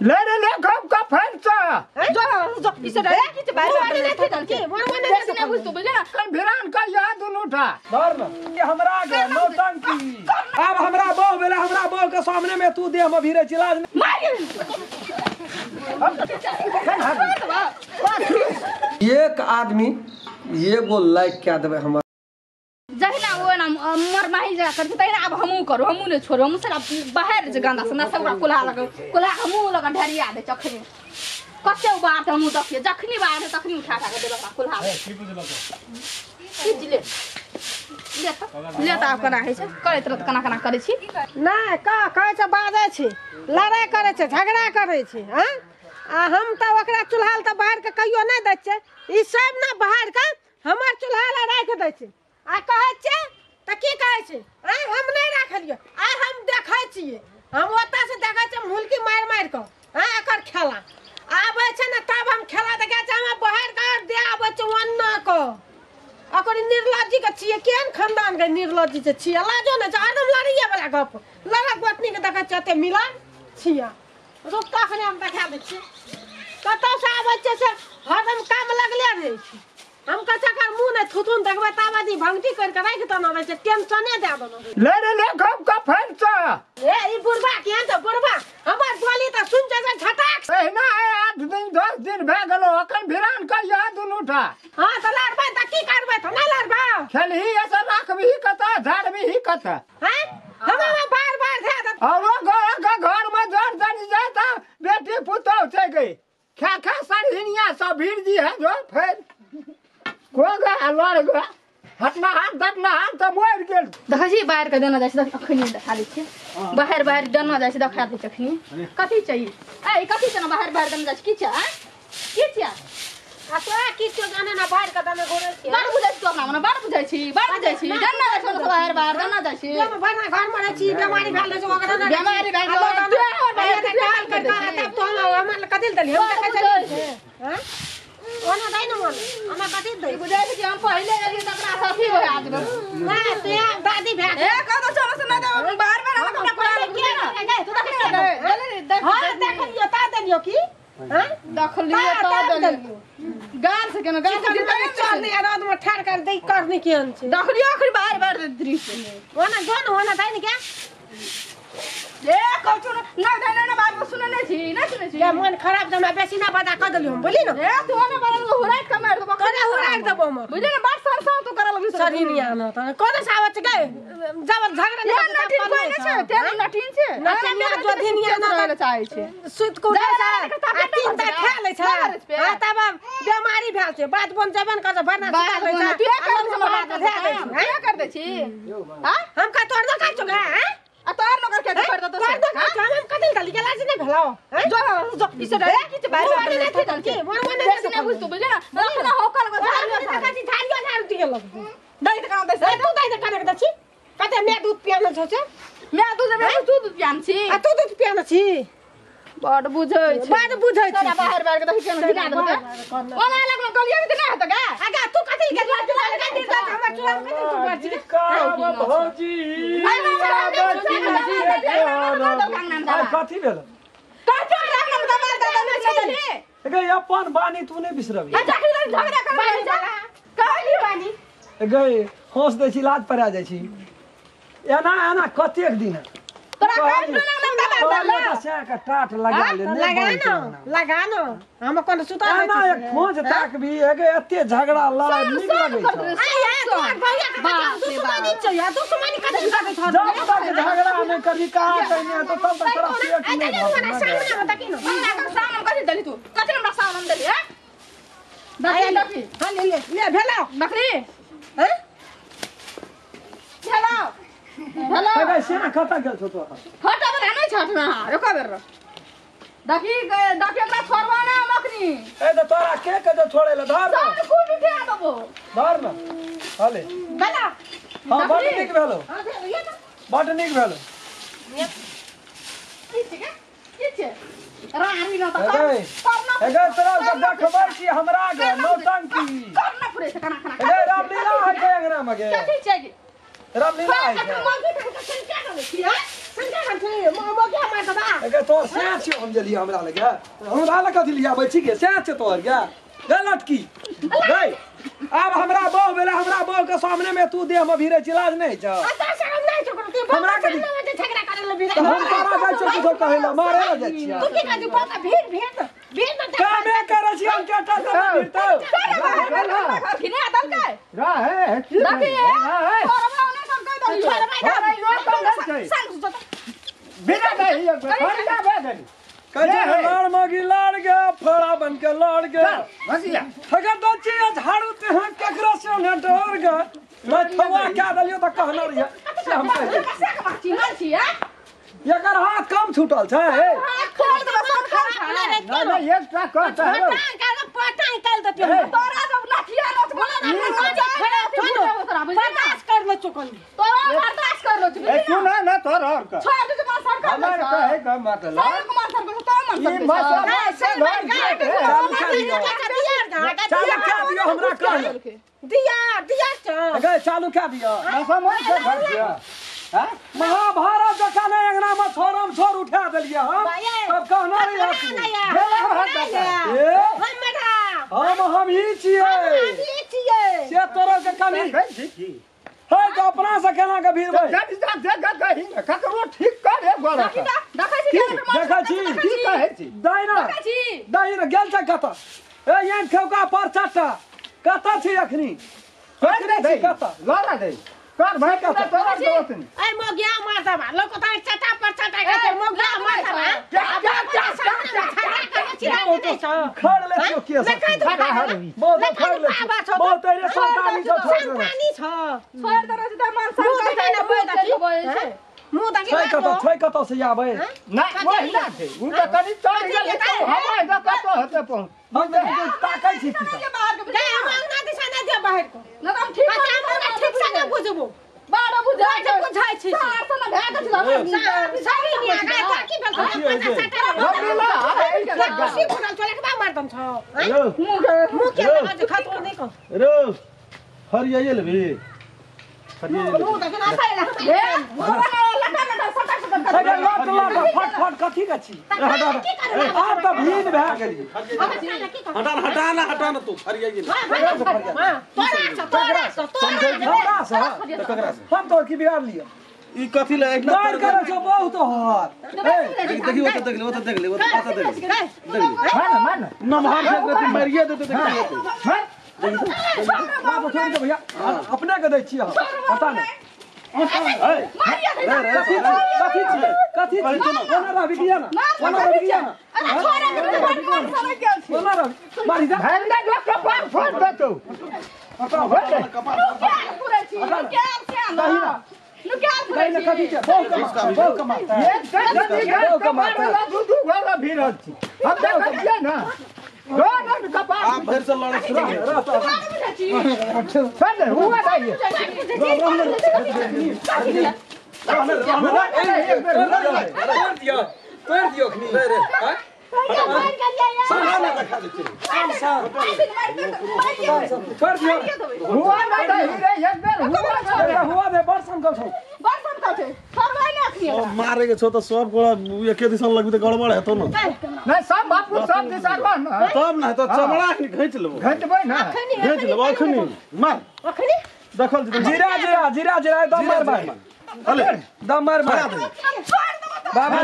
ले रे ले गप का फैन सा जो जो इसे डरे की छै बाहर बाहर नहीं थी के मोर मन नहीं बुझ तू बुझले ना कन भिरान का याद दुनू टा धर न ये हमरा के नौटंकी अब हमरा बहु भेला हमरा बहु के सामने में तू देह में भीरे चिल्ला एक आदमी एगो लाइक क्या देबै हमरा जहिना ओ ना मर माही जा कर तहिना अब हमहू करू हमहू नै छोड़ू हमहू सब बाहर जे गंदा सन्दा सब ओकरा कोल्हा लग कोल्हा हमहू लग ढरिया दे चखनी कते बात हमहू देखिए जखनी बाहर तखनी उठा उठा के देबै ओकरा कोल्हा की बुझलक की ले ले त ले त आब केना होइ छै करैत रहत केना केना करै छी नहि का कहै छै बाजै छी लड़ाइ करै छै झगड़ा करै छै हँ आ हम तऽ ओकरा चूल्हा तऽ बाहर के कहियो नहि दै छियै ई सब ने बाहर के हमर चूल्हा लए राखि दै छै आ कहै छियै तऽ की कहै छै आँय हम नहि राखलियै आइ हम देखै छियै हम ओतऽसँ देखै छियै हम हुलकी मारि मारि कऽ आँय एकर खेला आबै छै ने तब हम खेला देखै छियै हमरा बाहर के दे आबै छै ओन्ना कऽ ओकर निर्लज्जी के छियै केहन खानदान के निर्लज्जी छै छियै लाजो नहि छै हरदम लड़ैये वाला गप लड़ा गोतनी के देखै छियै एते मिलन छियै रुक तऽ अखने हम देखा दै छियै कतौसँ आबै छियै से हरदम काम लगले रहै छै हम कहै छियै एकर मुँह नहि थुथुन देखबै ताबे दी भंगठी करि कऽ राखि देने रहै छै टेंशने दए देने रहै ले रे ले गप का फैन सा छै। ए ई बुढ़बा केहन छै बुढ़बा हमर बोली तऽ सुनि छै से झटाक एहिना 8 दिन 10 दिन भए गेलो अखन भिरान का याद दुनू टा हँ तऽ लड़बै तऽ की करबै तऽ नहि लड़बै खेलही ऐसे राखबही कतऽ झाड़बही कतऽ हँ हमरा बार बार धए देत औरो घर घर में जर जन जाय तऽ बेटी पुतोह छै गई खा खा सरहिनिया सब भीड़ जी है जो फेर को गा लड़ गा हटना हाथ दटना हाथ तऽ मरि गेल देखै छी बाहर के देना जाइ छै अखनी देखा दै छियै बाहर बाहर देना जाइ छै देखा दै छै अखनी कथी चाहिए ए कथी छै ने बाहर बाहर देना जाइ छै की छै आँय? की छै आ तोरा की छियौ जाने ना बाहर के दने घुरै छियै बड़ बुझै छी तू अपना मने बड़ बुझै छी बड़ बुझै छी देना जाइ छै बाहर बाहर देना जाइ छी हम भरना घर में रहै छी बेमारी भेल रहै छै ओकरा ना बेमारी भए गेल, तू हमर बाहर तू तू कर हमर तब तो हम हमर कथी लए देलियै हम देखै छलियै हँ ओना दै ने मन हमरा कथी दै बुझै छी कि हम पहिले एलियै तऽ अपना साथी हो आजब नहि तू दादी भए ए कह दो चलो से ना दे बाहर बाहर हमरा कपड़ा खोला लग ना तू देखली ना हँ देखलियौ ता देलियौ की हँ देखलियो ता तऽ देलियौ गाल से केना गाल से चल नहि रौद में ठाढ़ कर दै करनी केहन छै देखलियो अखन बाहर बाहर दृश्य ओना जो ने ओना दै ने के ए कहू ना ना ना ना बात सुने नहीं छी ना सुने छी के मन खराब छै हमरा बेसी ना बता कह देलियौ हम बोली ने ए तू ना बाल हुराट के मार देबो कोना हुराट देबो हम बुझले ना बात सर सर तू करल लगली सरी नहीं आना त कोना से आवत छै गे जब झगड़ा ए नटीन कोई नहीं छै तेरे नटीन छै नटीन जो दिन यहाँ ना चाहे छै सुत को उठै छै जा, आ तीन टा खा लै छै जा, हां तब बेमारी भेल छै बात बन जेबन कर भरना बात सुतल रहै बन छै तू कर आ दे हमर बात धए दै छै तू कर दे छी हां हम का तोड़ दो का चुका हैं आ तोर नौकर के कर दो तोड़ दो का हम कथि दली गेला से नहीं भेलो हैं जो जो इसे डरे की छै बाहर बाहर नहीं थी दल के मोर मन बेसी ना बुझ तू बुझले ना रखना होकल गो झाड़ू झाड़ू झाड़ू झाड़ू दिए लग दई त कना दई तू दई त कना दे छी कते मैं दूध पियाने छौ से मैं दूध मैं तू दूध पियान छी आ तू दूध पियाने छी बड़ बुझै छी बड़ बुझै छी तोरा बाहर बाहर के देखि केना गिरा देबे ओना लगन गलिया में त ना हेतौ गा आगा तू कथि के चूल्हा के हमर चूल्हा में कथि तू कर छी करब भौजी कथी भेल गई अपन बानी तू नहीं बिसरबी गई हंस दै छी लाज पर आ जाइ छी एना एना कतेक दिन टाट लगा ले लगा न लगा न हम कोन सुता एना एक खोज ताक भी एगे एते झगड़ा लड़ाई नीक लगै छै आ यार तोर भैया के दुश्मनी छै यार दुश्मनी कथि करै छै जब तक झगड़ा नहीं करी कहा कहने तो तब तक तोरा पेट नहीं भरतौ। सामने में देखी न सामने कथि देली तू कथि हमरा सामने देली हैं देखी देखी हां ले ले ले भेलो बकरी हैं भेलो भेलो गई सेना कतऽ गेल छौ तोरा फटा बना नहीं छठ ना रुको बेर देखी देखी एकरा छोड़बा ना मखनी ए त तोरा के के जो छोड़े ले धर न सब खूब उठा देबो धर न हले भेलो हां बड नीक भेलो हां भेलो ये तो बड नीक भेलो की छै की छै रानी न त ए गई तोरा सब देखबै छी हमरा के नौटंकी करना पुरे से खाना खाना ए रामलीला है के अंगना में गे कथि छै रामलीला है मंगी के संख्या कर छी हां संख्या कर छी मोगिया मार दबा अगे तोर से छी हम जलिया हमरा लगे हमरा लगे कथि लिया बै छी के से छै तोर गे गे लटकी गई आब हमरा बहु भेला हमरा बहु के सामने में तू देह में भीरे चिलाज नहीं छ आ शरम नहीं छो तू हमरा के झगड़ा करे ले भीरे हम तोरा जाइ छ कुछो कहै ला मारे ला जाइ छियै तू की कहै बाबा भीड़ भीड़ भीड़ न कामे करै छी हम के टा भीड़ तो फिने दल के रहे देखिए तोरा ओने सब कह दही छोड़बै बिना दही फरिया भए गेली कहे लड़ मगी लड़ गे फड़ा बन के लड़ गे हसिया अगर दची झाड़ू ते हैं केकरो से न डर गे लथवा क्या दलियो त कहना रहिए से हम कह कैसे के बात छी छी एकर हाथ कम छूटल छै हाथ खोल दे सब खा ना ना एक टा कहता है पटा पटा निकाल देतियो तोरा जब लाठिया नोच बोला ना बर्दाश्त कर लो चुकल तोरा बर्दाश्त कर लो ए सुन ना तोर और का छोड़ दे मां सरकार हमर कहे के मतलब सारे कुमार सर को तो मन ई सकते चालू क्या दियो हमरा कह दिया दिया छ अगे चालू क्या दियो ना समझ से भर दिया हां महाभारत जका ने अंगना में छोरम छोर उठा देलिए हम तब कहना रही ए हम ही छियै से तोरा के कमी है तो अपना से केना के भीड़ भाई जब जब कही ककरो ठीक कर एक गोरा देखै छी देखै छी की कहै छी दाइना दाइना गेल छ कत ए यान खेउका पर चाटा कत छी अखनी कर दे कत लड़ा दे कर भाई कत तोरा दोस्त नहीं ए मोगिया मार दबा लोक त चटा पर चटा के मोगिया मार दबा क्या क्या क्या क्या खड़ ले छियो के बहुत खड़ ले बहुत रे संतानी छ संतानी छ छोड़ दे रे त मान संतानी न मुंह देखी छै कत छै कत से आबै ना वही ना छै उ त कनी चढ़ गेल हमरा त कत होते पहुंच हम ताकै छी की के हम अंगना दिशा ना दे बाहर को ना हम ठीक ठीक से ना बुझबो बारो बुझाइ छै बुझाइ छै सार से ना भए गेल छै सही नहीं आ की भेल खुशी फुटल चले के बा मारदम छ मुंह के लगा जे खतरो नहीं को रो हरिया लेबी मुंह देख ना सही ए लटा लटा सटा सटा अरे लट लट फट फट कथी के छी आब त भीड़ भए गेली हटा हटा ना हटा ना तू हरिया ले तोरा से तोरा से हमरा से हम तोर की बिगाड़ लियो ई कथी ले एक मार करे छो बहुत हार देखी ओ त देख ले ओ त देख ले ओ त देख ले मान मान नमहर से गति मारिए दे तो देख ले मार बाबू छोड़ दे भैया अपने के दै छी हम पता नहीं कथी कथी कथी कोना रहबी किया ना कोना रहबी किया ना अरे छोरा के मार मार गेल छी कोना रहबी मारी दे भाई दे जो कपार फोड़ दे तू कपार पूरे छी नुकाल से ना नुकाल कहीं ना कथी छै बहुत कमा बहुत कमा एक बहुत कमा दू दू वाला भीड़ छी हम देखै छियै ना दो ना कपार आप भर से लड़े रह छोड़ दे हुआ नहीं तोड़ दियो अखनी रे हां छोड़ दियो हुआ ना दही रे एक बेर हुआ हुआ दे बड़ संकल छौ बड़ संकल छै छोड़बै ने अखनी मारे के छौ त सब गोड़ा एके दिशा लगबी त गड़बड़ हेतो न नहीं सब बापू सब दिशा रह न तब न हेतो चमड़ा अखनी घिच लेबो घिचबै ना घिच लेबो अखनी मार अखनी देखल जीरा जीरा जीरा जीरा दम मार मार अले दम मार मार बाबू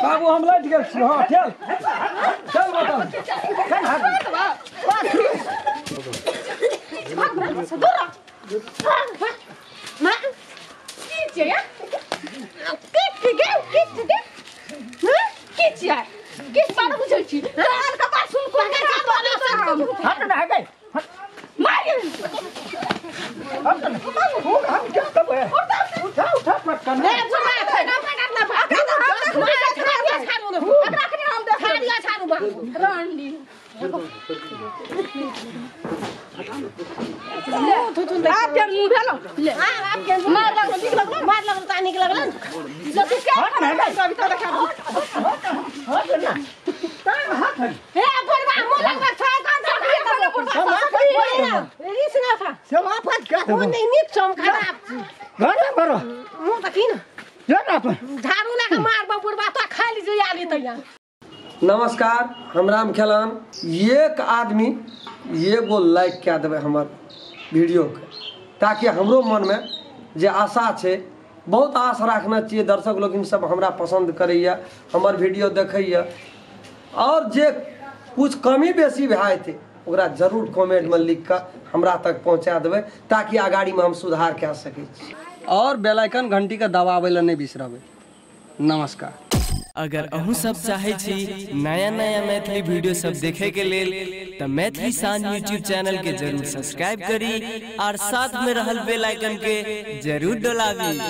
बाबू हम लट गेल छी हां चल चल बता मां की छियै की की की की की छियै की बात बुझै छी कान कपार सुन को हट ना गई मार हट ना हम क्या करबै उठा उठा पटकन ए बुढ़ा ना पटक ना रंडी आप के मुंह भेलो ले आप के मार लगलो निक लगलो मार लगलो त निक लगलो जब के खाना अभी तो देखा हट ना तान हाथ हे बुढ़वा मुंह लगवा छ कान छ रिस ना था सेवा पात क्या ओ नहीं निक छम खराब घर करो मुंह त किन जो ना अपन नमस्कार, हम राम खेलन। एक आदमी एगो लाइक कए देबै हमर वीडियोके, ताकि हमरो मनमे जे आशा छै, बहुत आश राखने छियै, दर्शक लोकिन सब हमरा पसंद करैया, हमर वीडियो देखैया, और जे कुछ कमी बेसी भए जेतै ओकरा जरूर कमेंटमे लिख कऽ हमरा तक पहुँचा देबै, ताकि अगाड़ीमे हम सुधार कए सकै छी। और बेल आइकन घंटीके दबाबै लए नहि बिसरबै। नमस्कार। अगर अहूँ सब चाहे छी नया नया मैथिली वीडियो सब देखे के लेल त मैथिली शान यूट्यूब चैनल के जरूर सब्सक्राइब करी और साथ में रहल बेल आइकन के जरूर दबाबी।